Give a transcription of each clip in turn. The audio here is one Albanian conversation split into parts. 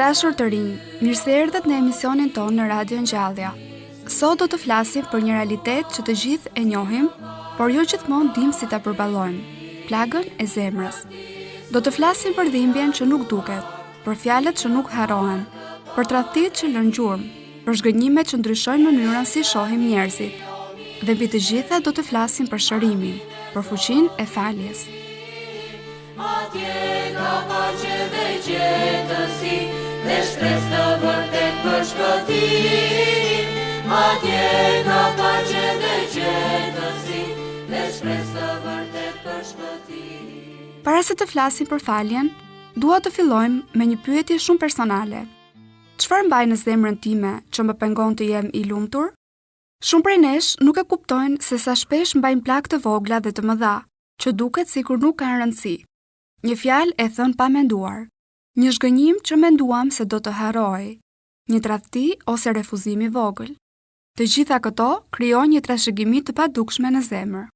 dashur të rinj, mirë se erdhët në emisionin tonë në Radio Ngjallja. Sot do të flasim për një realitet që të gjithë e njohim, por jo gjithmonë dimë si ta përballojmë, plagën e zemrës. Do të flasim për dhimbjen që nuk duket, për fjalët që nuk harrohen, për tradhtitë që lënë gjurmë, për zhgënjimet që ndryshojnë mënyrën si shohim njerëzit. Dhe mbi të gjitha do të flasim për shërimin, për fuqinë e faljes. Atje ka paqe dhe qetësi dhe shpresë të vërtetë për shpëtim. Atje ka paqe dhe qetësi dhe shpresë të vërtetë për shpëtim. Para se të flasim për faljen, dua të fillojmë me një pyetje shumë personale. Çfarë mbaj në zemrën time që më pengon të jem i lumtur? Shumë prej nesh nuk e kuptojnë se sa shpesh mbajmë plagë të vogla dhe të mëdha, që duket sikur nuk kanë rëndësi. Një fjalë e thënë pa menduar, një zhgënjim që menduam se do të harrohej, një tradhti ose refuzim i vogël. Të gjitha këto krijojnë një trashëgimi të padukshme në zemër.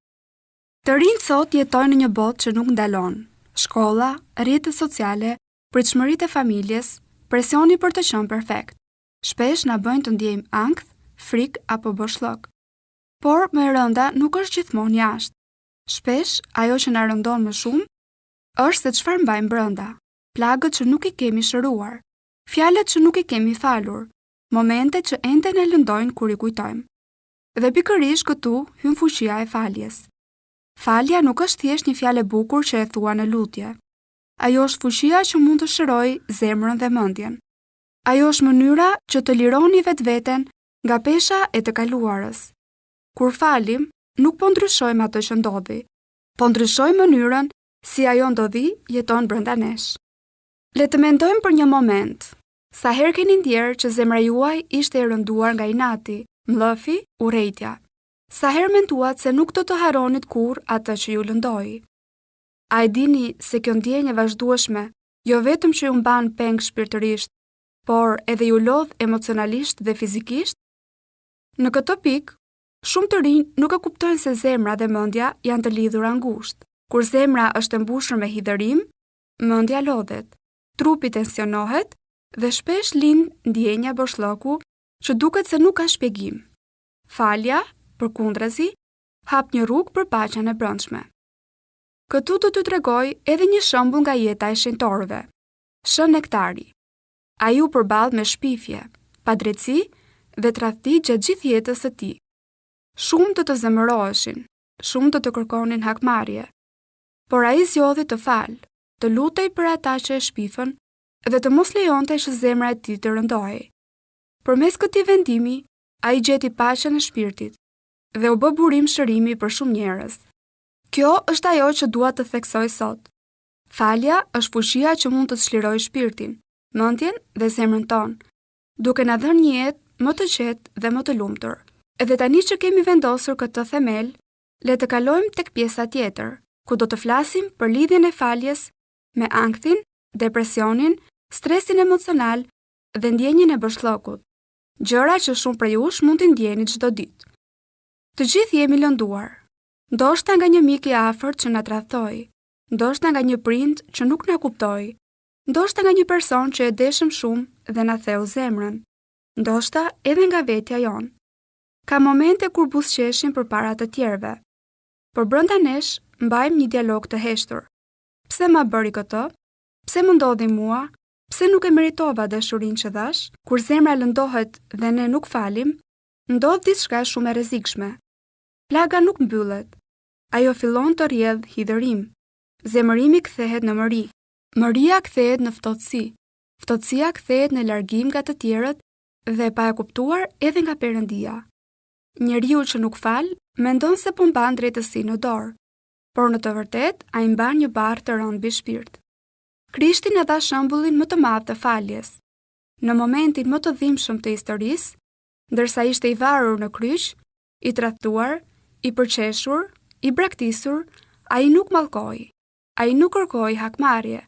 Të rinjtë sot jetojnë në një botë që nuk ndalon. Shkolla, rrjetet sociale, pritshmëritë e familjes, presioni për të qenë perfekt. Shpesh na bëjnë të ndjejmë ankth, frikë apo boshllëk. Por më e rënda nuk është gjithmonë jashtë. Shpesh, ajo që na rëndon më shumë është se çfarë mbajmë brenda, plagët që nuk i kemi shëruar, fjalët që nuk i kemi falur, momentet që ende na lëndojnë kur i kujtojmë. Dhe pikërisht këtu hyn fuqia e faljes. Falja nuk është thjesht një fjalë e bukur që e thua në lutje. Ajo është fuqia që mund të shërojë zemrën dhe mendjen. Ajo është mënyra që të lironi vetveten nga pesha e të kaluarës. Kur falim, nuk po ndryshojmë atë që ndodhi, po ndryshojmë mënyrën si ajo ndodhi jeton brenda nesh. Le të mendojmë për një moment. Sa herë keni ndjerë që zemra juaj ishte e rënduar nga inati, mllëfi, urrejtja? Sa herë menduat se nuk do të harronit kurrë atë që ju lëndoi? A e dini se kjo ndjenjë e vazhdueshme jo vetëm që ju mban peng shpirtërisht, por edhe ju lodh emocionalisht dhe fizikisht? Në këtë pikë, shumë të rinj nuk e kuptojnë se zemra dhe mendja janë të lidhura ngushtë. Kur zemra është e mbushur me hidhërim, mendja lodhet, trupi tensionohet dhe shpesh lind ndjenja boshllëku që duket se nuk ka shpjegim. Falja, përkundrazi, hap një rrugë për paqen e brendshme. Këtu do t'ju tregoj edhe një shembull nga jeta e shenjtorëve. Shën Nektari. Ai u përball me shpifje, padrejtësi dhe tradhti gjatë gjithë jetës së tij. Shumë do të zemëroheshin, shumë do të kërkonin hakmarrje, por ai zgjodhi të falë, të lutej për ata që e shpifën dhe të mos lejonte që zemra e tij të rëndohej. Përmes këtij vendimi, ai gjeti paqen e shpirtit dhe u bë burim shërimi për shumë njerëz. Kjo është ajo që dua të theksoj sot. Falja është fuqia që mund të çlirojë shpirtin, mendjen dhe zemrën tonë, duke na dhënë një jetë më të qetë dhe më të lumtur. Edhe tani që kemi vendosur këtë themel, Le të kalojmë tek pjesa tjetër, ku do të flasim për lidhjen e faljes me ankthin, depresionin, stresin emocional dhe ndjenjën e boshllëkut, gjëra që shumë prej jush mund t'i ndjeni çdo ditë. Të gjithë jemi lënduar. Ndoshta nga një mik i afërt që na tradhtoi, ndoshta nga një prind që nuk na kuptoi, ndoshta nga një person që e deshëm shumë dhe na theu zemrën, ndoshta edhe nga vetja jonë. Ka momente kur buzëqeshim përpara të tjerëve, por brenda nesh mbajmë një dialog të heshtur. Pse ma bëri këtë? Pse më ndodhi mua? Pse nuk e meritova dashurinë që dhashë? Kur zemra lëndohet dhe ne nuk falim, ndodh diçka shumë e rrezikshme. Plaga nuk mbyllet. Ajo fillon të rrjedhë hidhërim. Zemërimi kthehet në mëri. Mëria kthehet në ftohtësi. Ftohtësia kthehet në largim nga të tjerët dhe pa e kuptuar edhe nga Perëndia. Njeriu që nuk fal, mendon se po mban drejtësinë në dorë, por në të vërtetë ai mban një barrë të rëndë mbi shpirt. Krishti na dha shembullin më të madh të faljes. Në momentin më të dhimbshëm të historisë, ndërsa ishte i varur në kryq, i tradhtuar, i përqeshur, i braktisur, ai nuk mallkoi. Ai nuk kërkoi hakmarrje.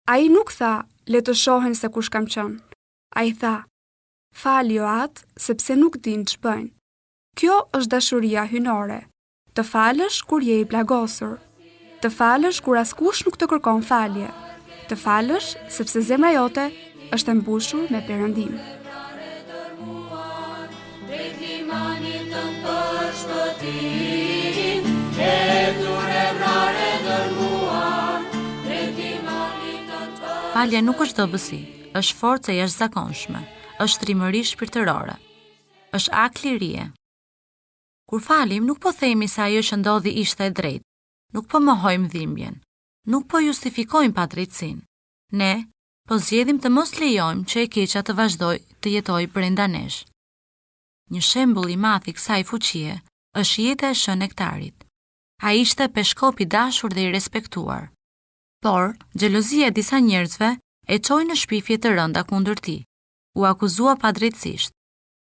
Ai nuk tha, le të shohin se kush kam qenë. Ai tha, Fali o Atë, sepse nuk dinë ç'bëjnë. Kjo është dashuria hyjnore. Të falësh kur je i plagosur. Të falësh kur askush nuk të kërkon falje. Të falësh sepse zemra jote është e mbushur me Perëndinë. Falja nuk është dobësi, është forcë e jashtëzakonshme, është trimëri shpirtërore. Është akt lirie. Kur falim, nuk po themi se ajo që ndodhi ishte e drejtë. Nuk po mohojmë dhimbjen. Nuk po justifikojmë padrejtësinë. Ne po zgjedhim të mos lejojmë që e keqja të vazhdojë të jetojë brenda nesh. Një shembull i madh i kësaj fuqie është jeta e Shën Nektarit. Ai ishte peshkop i dashur dhe i respektuar. Por, xhelozia e disa njerëzve e çoi në shpifje të rënda kundër tij. U akuzua padrejtësisht.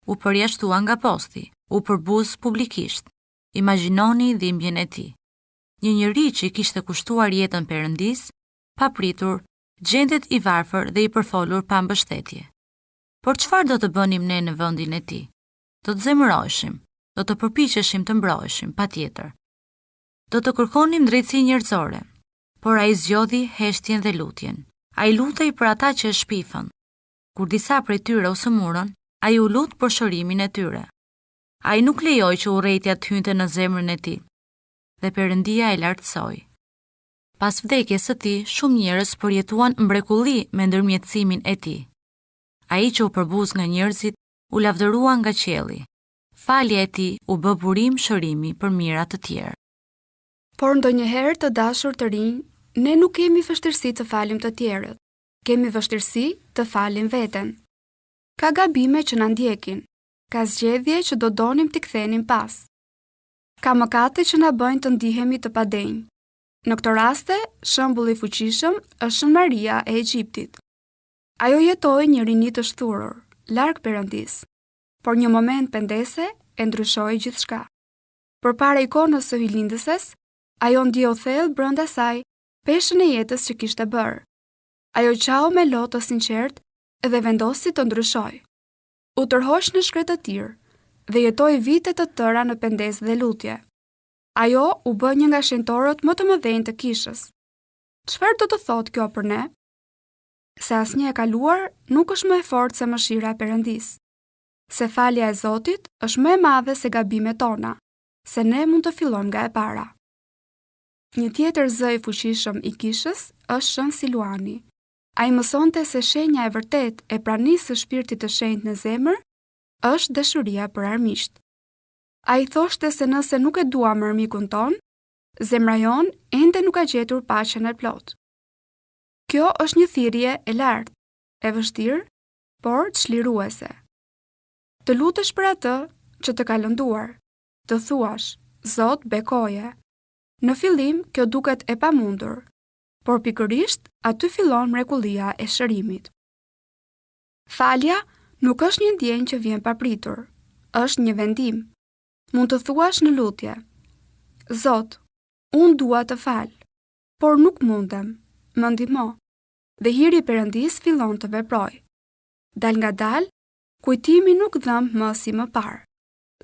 U përjashtua nga posti, u përbuz publikisht. Imagjinoni dhimbjen e tij. Një njeri që i kishte kushtuar jetën Perëndisë, papritur, gjendet i varfër dhe i përfolur pa mbështetje. Por çfarë do të bënim ne në vendin e tij? Do të zemëroheshim, do të përpiqeshim të mbroheshim, patjetër. Do të kërkonim drejtësi njerëzore, por ai zgjodhi heshtjen dhe lutjen. Ai lutej për ata që e shpifën. Kur disa prej tyre u sëmurën, ai u lut për shërimin e tyre. Ai nuk lejoi që urrejtja të hynte në zemrën e tij. Dhe Perëndia e lartësoi. Pas vdekjes së tij, shumë njerëz përjetuan mrekulli me ndërmjetësimin e tij. Ai që u përbuz nga njerëzit, u lavdërua nga qielli. Falja e tij u bë burim shërimi për mijëra të tjerë. Por ndonjëherë të dashur të rinj, ne nuk kemi vështirësi të falim të tjerët. Kemi vështirësi të falim veten. Ka gabime që na ndjekin, ka zgjedhje që do donim t'i kthenim pas. Ka mëkate që na bëjnë të ndihemi të padenjë. Në këto raste, shembulli i fuqishëm është Shën Maria e Egjiptit. Ajo jetoi një rini të shthurur, larg Perëndisë, por një moment pendese e ndryshoi gjithçka. Përpara ikonës së Hyjlindëses, ajo ndjeu thellë brenda saj peshën e jetës që kishte bërë. Ajo qau me lot të sinqertë dhe vendosi të ndryshojë. U tërhoq në shkretëtirë dhe jetoi vite të tëra në pendesë dhe lutje. Ajo u bë një nga shenjtorët më të mëdhenj të kishës. Çfarë do të thotë kjo për ne? Se asnjë e kaluar nuk është më e fortë se mëshira e Perëndisë. Se falja e Zotit është më e madhe se gabimet tona, se ne mund të fillojmë nga e para. Një tjetër zë i fuqishëm i kishës është Shën Siluani. Ai mësonte se shenja e vërtetë e pranisë së Shpirtit të Shenjtë në zemër është dashuria për armiqtë. Ai thoshte se nëse nuk e duam armikun tonë, zemra jonë ende nuk ka gjetur paqen e plotë. Kjo është një thirrje e lartë, e vështirë, por çliruese. Të lutesh për atë që të ka lënduar, të thuash, Zot bekoje. Në fillim kjo duket e pamundur, por pikërisht aty fillon mrekullia e shërimit. Falja nuk është një ndjenjë që vjen papritur, është një vendim. Mund të thuash në lutje: Zot, unë dua të fal, por nuk mundem, më ndihmo. Dhe hiri i Perëndisë fillon të veprojë. Dalëngadalë, kujtimi nuk dhemb më si më parë.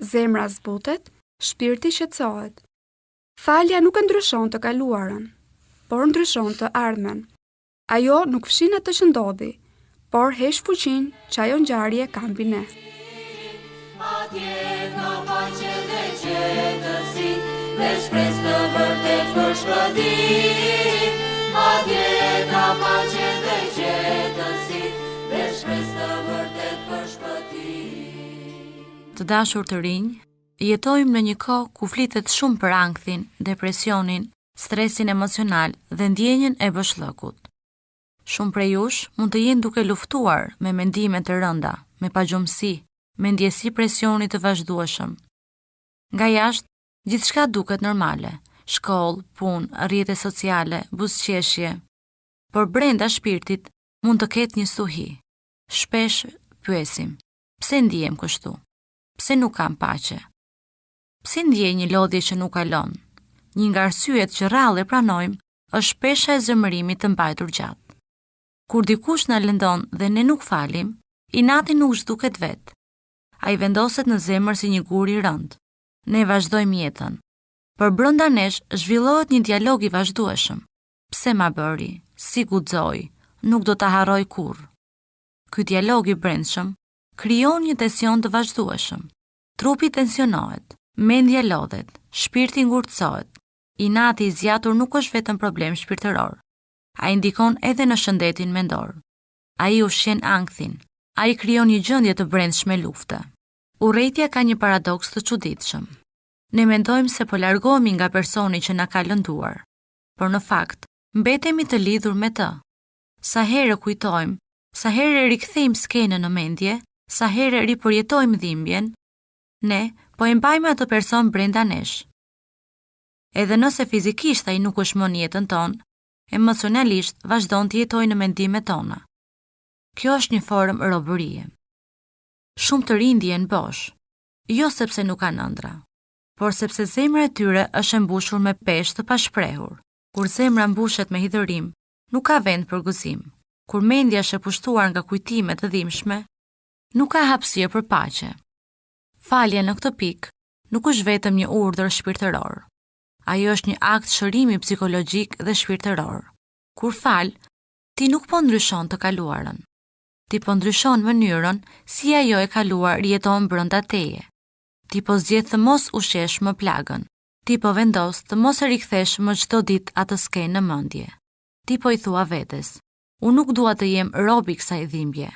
Zemra zbutet, shpirti qetësohet. Falja nuk e ndryshon të kaluarën, por ndryshon të ardhmen. Ajo nuk fshin atë që ndodhi, por heq fuqinë që ajo ngjarje ka mbi ne. Atje ka paqe dhe qetësi dhe shpresë të vërtetë për shpëtim. Atje ka paqe dhe qetësi dhe shpresë të vërtetë për shpëtim. Të dashur të rinj, jetojmë në një kohë ku flitet shumë për ankthin, depresionin, stresin emocional dhe ndjenjën e boshllëkut. Shumë prej jush mund të jenë duke luftuar me mendime të rënda, me pagjumësi, me ndjesi presioni të vazhdueshëm. Nga jashtë, gjithçka duket normale, shkollë, punë, rrjete sociale, buzëqeshje. Por brenda shpirtit mund të ketë një stuhi. Shpesh pyesim, pse ndihem kështu? Pse nuk kam paqe? Pse ndjej një lodhje që nuk kalon? Një nga arsyet që rrallë e pranojmë është pesha e zemërimit të mbajtur gjatë. Kur dikush na lëndon dhe ne nuk falim, inati nuk zhduket vetë. Ai vendoset në zemër si një gur i rëndë. Ne vazhdojmë jetën. Por brenda nesh zhvillohet një dialog i vazhdueshëm. Pse ma bëri? Si guxoi? Nuk do ta harroj kurrë. Ky dialog i brendshëm krijon një tension të vazhdueshëm. Trupi tensionohet, mendja lodhet, shpirti ngurtësohet. Inati i zgjatur nuk është vetëm problem shpirtëror. Ai ndikon edhe në shëndetin mendor. Ai ushqen ankthin. Ai krijon një gjendje të brendshme lufte. Urrejtja ka një paradoks të çuditshëm. Ne mendojmë se po largohemi nga personi që na ka lënduar, por në fakt, mbetemi të lidhur me të. Sa herë e kujtojmë, sa herë e rikthejmë skenën në mendje, sa herë ripërjetojmë dhimbjen, ne po e mbajmë atë person brenda nesh. Edhe nëse fizikisht ai nuk është më në jetën tonë, emocionalisht vazhdon të jetojë në mendimet tona. Kjo është një formë robërie. Shumë të rinj ndihen bosh, jo sepse nuk kanë ëndrra, por sepse zemra e tyre është e mbushur me peshë të pashprehur. Kur zemra mbushet me hidhërim, nuk ka vend për gëzim. Kur mendja është e pushtuar nga kujtime të dhimbshme, nuk ka hapësirë për paqe. Falja në këtë pikë nuk është vetëm një urdhër shpirtëror. Ajo është një akt shërimi psikologjik dhe shpirtëror. Kur fal, ti nuk po ndryshon të kaluarën. Ti po ndryshon mënyrën si ajo e kaluar jeton brenda teje. Ti po zgjedh të mos ushqesh më plagën. Ti po vendos të mos e rikthesh më çdo ditë atë skenë në mendje. Ti po i thua vetes, unë nuk dua të jem rob i kësaj dhimbje.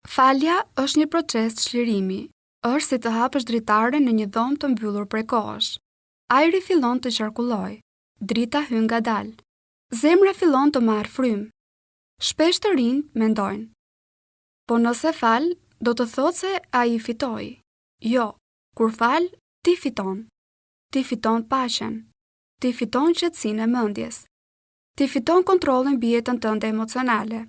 Falja është një proces çlirimi, është si të hapësh dritaren në një dhomë të mbyllur prej kohësh. Ajri fillon të qarkullojë, drita hyn ngadalë. Zemra fillon të marrë frymë. Shpesh të rinjtë mendojnë, Po nëse fal, do të thotë se ai fitoi. Jo, kur fal, ti fiton. Ti fiton paqen. Ti fiton qetësinë e mendjes. Ti fiton kontrollin mbi jetën tënde emocionale.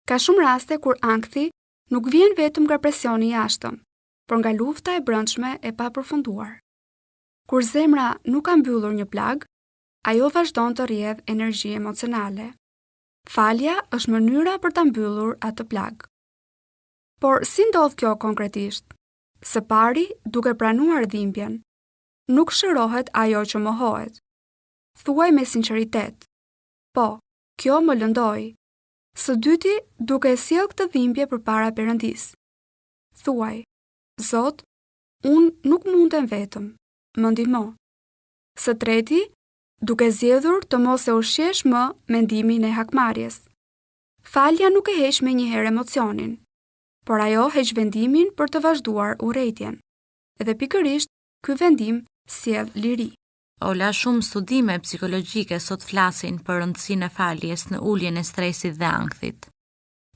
Ka shumë raste kur ankthi nuk vjen vetëm nga presioni i jashtëm, por nga lufta e brendshme e papërfunduar. Kur zemra nuk ka mbyllur një plagë, ajo vazhdon të rrjedhë energji emocionale. Falja është mënyra për ta mbyllur atë plagë. Por si ndodh kjo konkretisht? Së pari, duke pranuar dhimbjen. Nuk shërohet ajo që mohohet. Thuaj me sinqeritet. Po, kjo më lëndoi. Së dyti, duke e sjellë këtë dhimbje përpara Perëndisë. Thuaj, Zot, unë nuk mundem vetëm, më ndihmo. Së treti, duke zgjedhur të mos e ushqesh më mendimin e hakmarrjes. Falja nuk e heq menjëherë emocionin, por ajo heq vendimin për të vazhduar urrejtjen. Dhe pikërisht ky vendim sjell liri. Ola, shumë studime psikologjike sot flasin për rëndësinë e faljes në uljen e stresit dhe ankthit.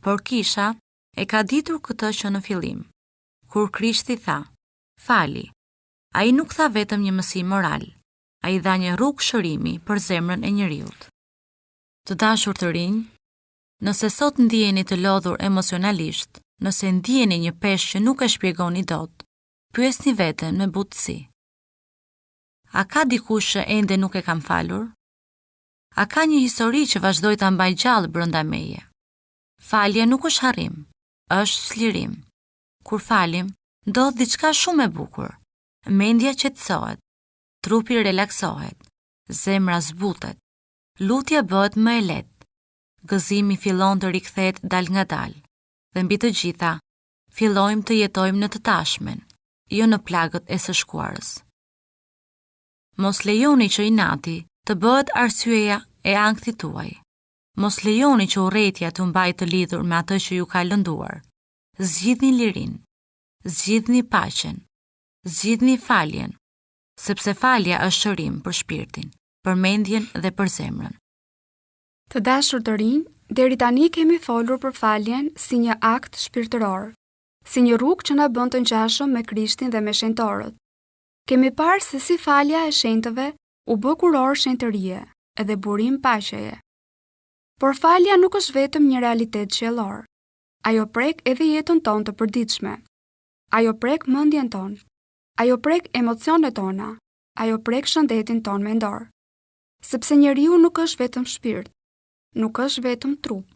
Por kisha e ka ditur këtë që në fillim. Kur Krishti tha, Fali, ai nuk tha vetëm një mësim moral, ai dha një rrugë shërimi për zemrën e njeriut. Të dashur të rinj, nëse sot ndiheni të lodhur emocionalisht, nëse ndieni një peshë që nuk e shpjegoni dot, pyesni veten me butësi. A ka dikush që ende nuk e kam falur? A ka një histori që vazhdoj ta mbaj gjallë brenda meje? Falja nuk është harrim, është çlirim. Kur falim, ndodh diçka shumë e bukur. Mendja qetësohet, trupi relaksohet, zemra zbutet, lutja bëhet më e lehtë, gëzimi fillon të rikthehet dalëngadalë dhe mbi të gjitha, fillojmë të jetojmë në të tashmen, jo në plagët e së shkuarës. Mos lejoni që inati të bëhet arsyeja e ankthit tuaj. Mos lejoni që urrejtja t'ju mbajë të lidhur me atë që ju ka lënduar. Zgjidhni lirinë. Zgjidhni paqen. Zgjidhni faljen. Sepse falja është shërim për shpirtin, për mendjen dhe për zemrën. Të dashur të rinj, deri tani kemi folur për faljen si një akt shpirtëror, si një rrugë që na bën të ngjashëm me Krishtin dhe me shenjtorët. Kemi parë se si falja e shenjtëve u bë kurorë shenjtërie edhe burim paqeje. Por falja nuk është vetëm një realitet qiellor. Ajo prek edhe jetën tonë të përditshme. Ajo prek mendjen tonë. Ajo prek emocionet tona. Ajo prek shëndetin tonë mendor. Sepse njeriu nuk është vetëm shpirt, nuk është vetëm trup.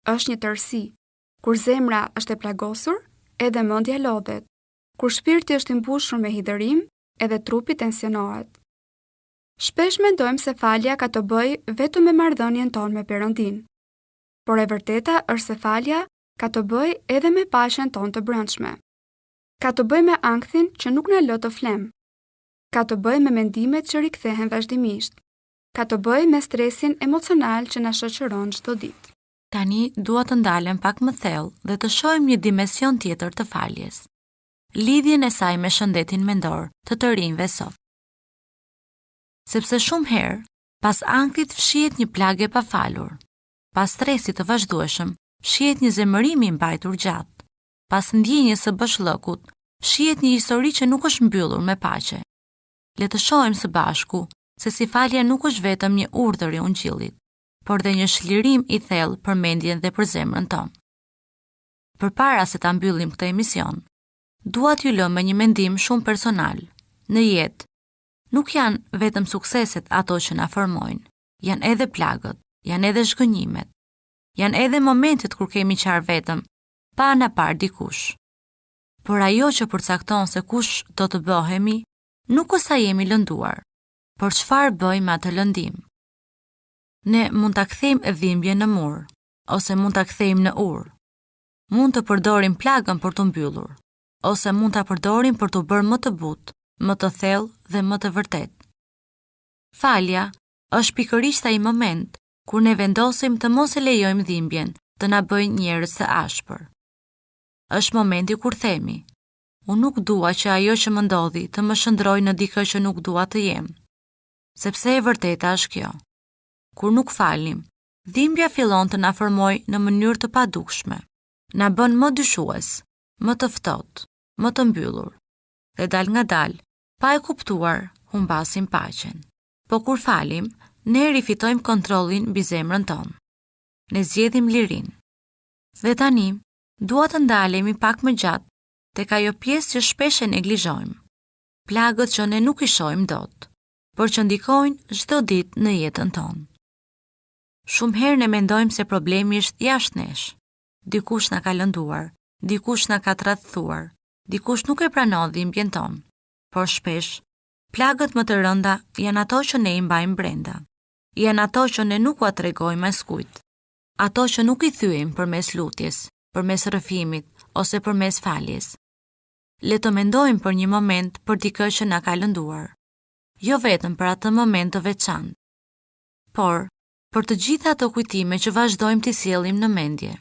Është një tërësi. Kur zemra është e plagosur, edhe mendja lodhet. Kur shpirti është i mbushur me hidhërim, edhe trupi tensionohet. Shpesh mendojmë se falja ka të bëjë vetëm me marrëdhënien tonë me Perëndinë. Por e vërteta është se falja. Ka të bëjë edhe me paqen tonë të brendshme. Ka të bëjë me ankthin që nuk na lë të flemë. Ka të bëjë me mendimet që rikthehen vazhdimisht. Ka të bëjë me stresin emocional që na shoqëron çdo ditë. Tani dua të ndalem pak më thellë dhe të shohim një dimension tjetër të faljes. Lidhjen e saj me shëndetin mendor të të rinjve sot. Sepse shumë herë, pas ankthit fshihet një plagë e pafalur. Pas stresit të vazhdueshëm, fshihet një zemërim i mbajtur gjatë. Pas ndjenjës së boshllëkut, fshihet një histori që nuk është mbyllur me paqe. Le të shohim së bashku se si falja nuk është vetëm një urdhër i ungjillit, por dhe një çlirim i thellë për mendjen dhe për zemrën tonë. Përpara se ta mbyllim këtë emision, dua t'ju lë me një mendim shumë personal. Në jetë, nuk janë vetëm sukseset ato që na formojnë, janë edhe plagët, janë edhe zhgënjimet, janë edhe momentet kur kemi qarë vetëm, pa na parë dikush. Por ajo që përcakton se kush do të bëhemi, nuk është sa jemi lënduar, por çfarë bëjmë me atë lëndim. Ne mund ta kthejmë dhimbjen në mur, ose mund ta kthejmë në urë. Mund të përdorim plagën për t'u mbyllur, ose mund ta përdorim për t'u bërë më të butë, më të thellë dhe më të vërtetë. Falja është pikërisht ai moment kur ne vendosim të mos e lejojmë dhimbjen të na bëjë njerëz të ashpër. Është momenti kur themi, unë nuk dua që ajo që më ndodhi të më shndërrojë në dikë që nuk dua të jem. Sepse e vërteta është kjo. Kur nuk falim, dhimbja fillon të na formojë në mënyrë të padukshme. Na bën më dyshues, më të ftohtë, më të mbyllur. Dhe dalëngadalë, pa e kuptuar, humbasim paqen. Po kur falim, ne rifitojmë kontrollin mbi zemrën tonë. Ne zgjedhim lirinë. Dhe tani, dua të ndalemi pak më gjatë tek ajo pjesë që shpesh e neglizhojmë. Plagët që ne nuk i shohim dot, por që ndikojnë çdo ditë në jetën tonë. Shumë herë ne mendojmë se problemi është jashtë nesh. Dikush na ka lënduar, dikush na ka tradhtuar, dikush nuk e pranon dhimbjen tonë. Por shpesh, plagët më të rënda janë ato që ne i mbajmë brenda. Janë ato që ne nuk ua tregojmë askujt. Ato që nuk i thyejmë përmes lutjes, përmes rrëfimit ose përmes faljes. Le të mendojmë për një moment për dikë që na ka lënduar. Jo vetëm për atë moment të veçantë, por për të gjitha ato kujtime që vazhdojmë t'i sjellim në mendje.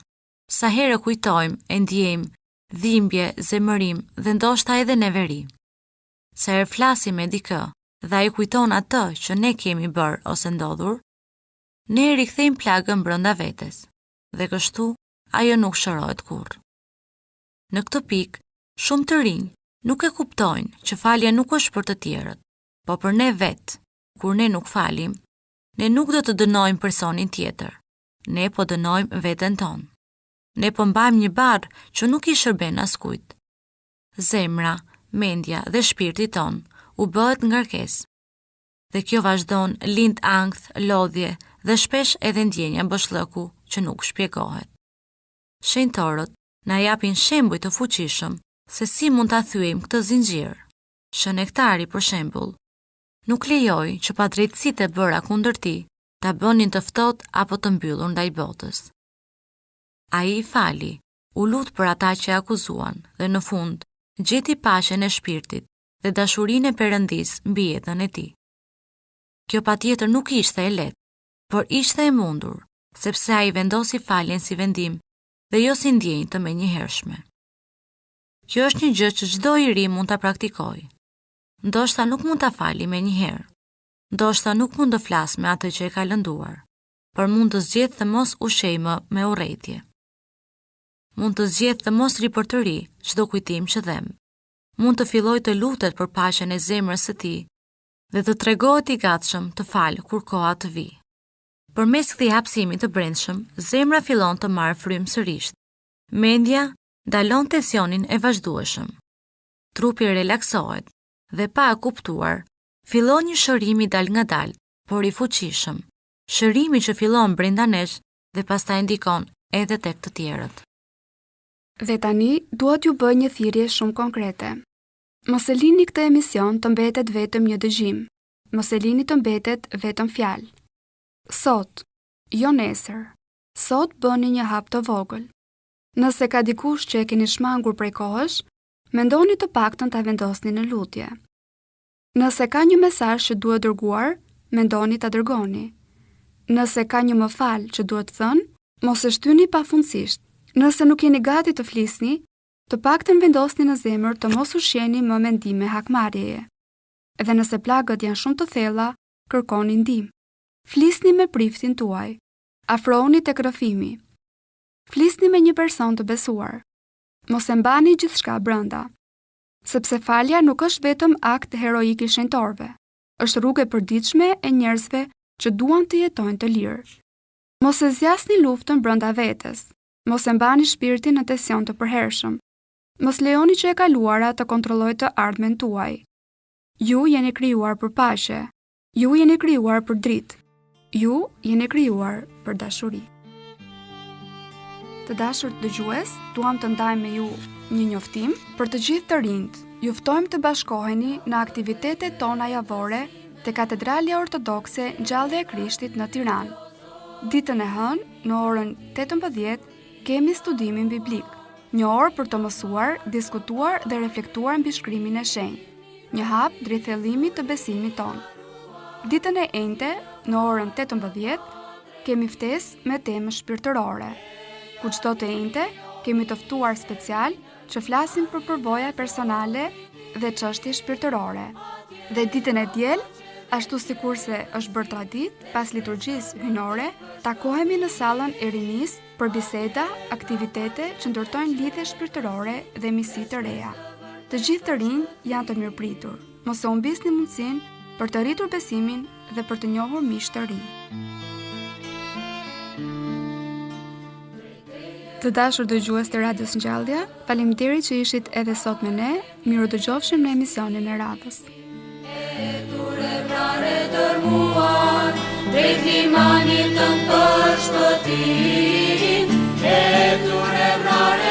Sa herë e kujtojmë, e ndjejmë dhimbje, zemërim dhe ndoshta edhe neveri. Sa herë flasim me dikë dhe ai kujton atë që ne kemi bërë ose ndodhur, ne e rikthejmë plagën brenda vetes dhe kështu ajo nuk shërohet kurrë. Në këtë pikë, shumë të rinj nuk e kuptojnë që falja nuk është për të tjerët, po për ne vetë. Kur ne nuk falim, ne nuk do të dënojmë personin tjetër. Ne po dënojmë veten tonë. Ne po mbajmë një barrë që nuk i shërben askujt. Zemra, mendja dhe shpirti tonë u bëhet ngarkesë. Dhe kjo vazhdon lind ankth, lodhje dhe shpesh edhe ndjenja boshllëku që nuk shpjegohet. Shenjtorët na japin shembuj të fuqishëm se si mund ta thyejmë këtë zinxhir. Shën Nektari, për shembull, nuk lejoi që padrejtësitë e bëra kundër tij ta bënin të ftohtë apo të mbyllur ndaj botës. Ai i fali, u lut për ata që e akuzuan dhe në fund gjeti paqen e shpirtit dhe dashurinë e Perëndisë mbi jetën e tij. Kjo patjetër nuk ishte e lehtë, por ishte e mundur, sepse ai vendosi faljen si vendim dhe jo si ndjenjë të menjëhershme. Kjo është një gjë që çdo i ri mund ta praktikojë. Ndoshta nuk mund ta fali menjëherë. Ndoshta nuk mund të flasë me atë që e ka lënduar, por mund të zgjedhë të mos ushqejë më me urrejtje. Mund të zgjedhë të mos ripërtërijë çdo kujtim që dhemb. Mund të fillojë të lutet për paqen e zemrës së tij dhe të tregohet i gatshëm të falë kur koha të vijë. Përmes këtij hapësimi të brendshëm, zemra fillon të marrë frymë sërish. Mendja ndalon tensionin e vazhdueshëm. Trupi relaksohet dhe pa e kuptuar, fillon një shërim i dalëngadaltë, por i fuqishëm. Shërimi që fillon brenda nesh dhe pastaj ndikon edhe tek të tjerët. Dhe tani dua t'ju bëj një thirrje shumë konkrete. Mos e lini këtë emision të mbetet vetëm një dëgjim. Mos e lini të mbetet vetëm fjalë. Sot, jo nesër. Sot bëni një hap të vogël. Nëse ka dikush që e keni shmangur prej kohësh, mendoni të paktën ta vendosni në lutje. Nëse ka një mesazh që duhet dërguar, mendoni ta dërgoni. Nëse ka një më fal që duhet thënë, mos e shtyni pafundësisht. Nëse nuk jeni gati të flisni, të paktën vendosni në zemër të mos ushqeni më mendime hakmarrjeje. Dhe nëse plagët janë shumë të thella, kërkoni ndihmë. Flisni me priftin tuaj. Afrohuni tek rrëfimi. Flisni me një person të besuar. Mos e mbani gjithçka brenda. Sepse falja nuk është vetëm akt heroik i shenjtorëve. Është rrugë e përditshme e njerëzve që duan të jetojnë të lirë. Mos e zgjasni luftën brenda vetes. Mos e mbani shpirtin në tension të përhershëm. Mos lejoni që e kaluara të kontrollojë të ardhmen tuaj. Ju jeni krijuar për paqe. Ju jeni krijuar për dritë. Ju jeni krijuar për dashuri. Të dashur dëgjues, duam të ndajmë me ju një njoftim për të gjithë të rinjtë. Ju ftojmë të bashkoheni në aktivitetet tona javore te Katedralja Ortodokse Ngjallja e Krishtit në Tiranë. Ditën e hënë, në orën 18, kemi studimin biblik. Një orë për të mësuar, diskutuar dhe reflektuar mbi shkrimin e shenjtë. Një hap drejt thellimit të besimit tonë. Ditën e enjte, në orën 18, kemi ftesë me temë shpirtërore, ku çdo të enjte kemi të ftuar special që flasin për përvoja personale dhe çështje shpirtërore. Dhe ditën e diel, ashtu sikurse është bërë traditë, pas liturgjisë hyjnore, takohemi në sallën e rinisë për biseda, aktivitete që ndërtojnë lidhje shpirtërore dhe miqësi të reja. Të gjithë të rinjtë janë të mirëpritur. Mos e humbisni mundësinë për të rritur besimin dhe për të njohur miq të rinj. Të dashur dëgjues të Radios Ngjallja, faleminderit që ishit edhe sot me ne. Mirudëgjofshim në emisionin e radhës. Etur e vrarë e dërmuar, drejt limanit tënd për shpëtim. Etur e vrarë.